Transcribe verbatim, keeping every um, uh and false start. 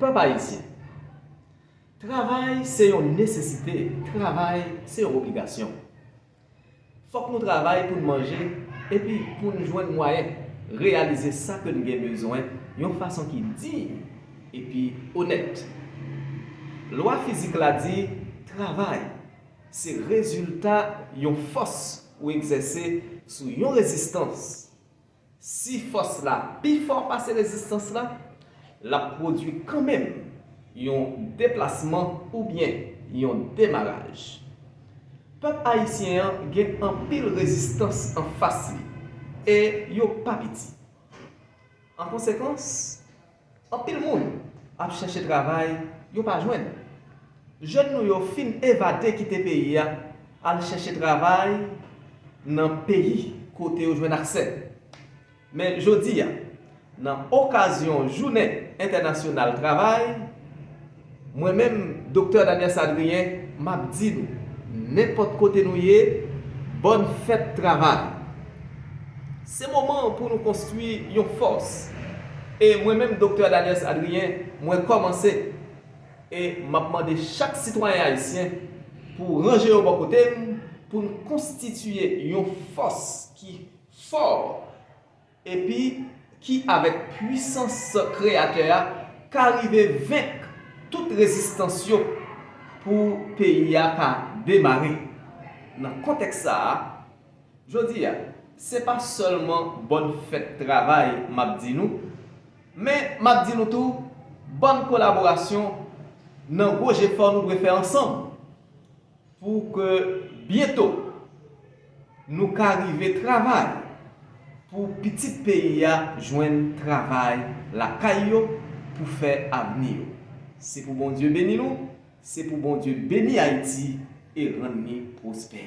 Pèp ayisyen, travay se yon nesesite, travay se yon obligasyon. Fòk nou travay pou n manje epi pou n jwenn mwayen reyalize sa ke n gen bezwen yon fason ki diy epi onèt. Lwa fizik la di travay se rezilta yon fòs ou egzèse sou yon rezistans. Si fòs la pi fò pase rezistans la, l ap pwodui kanmenm yon deplasman oubyen yon demaraj. Pèp ayisyen an gen anpil rezistans anfas li e yo pa piti. An konsekans, anpil moun ap chèche travay, yo pa jwenn. Jèn nou yo fin evade kite peyi a, al chèche travay nan peyi kote yo jwenn aksè. Men jodi a, nan okazyon Jounen Entènasyonal Travay, mwen menm, Doktè Daniel Sadrien, m ap di nou, nenpòt kote nou ye, bòn fèt travay. Se moman pou nou konstwi yon fòs. E mwen menm, Doktè Daniel Sadrien, mwen kòmanse. E m ap mande chak sitwayen ayisyen pou ranje yo bò kote m, pou n konstitiye yon fòs ki fò epi ki avèk pwisans Kreyatè a ka rive venk tout rezistans yo pou peyi a ka demare. Nan kontèks sa a, jodi a, se pa sèlman bòn fèt travay m ap di nou, men m ap di nou tou, bòn kolaborasyon nan gwo jefò nou dwe fè ansanm pou ke byento nou ka rive travay pou pitit peyi a jwenn travay lakay yo pou fè avni yo. Se pou Bondye beni nou, se pou Bondye beni Ayiti e rann li pwospè.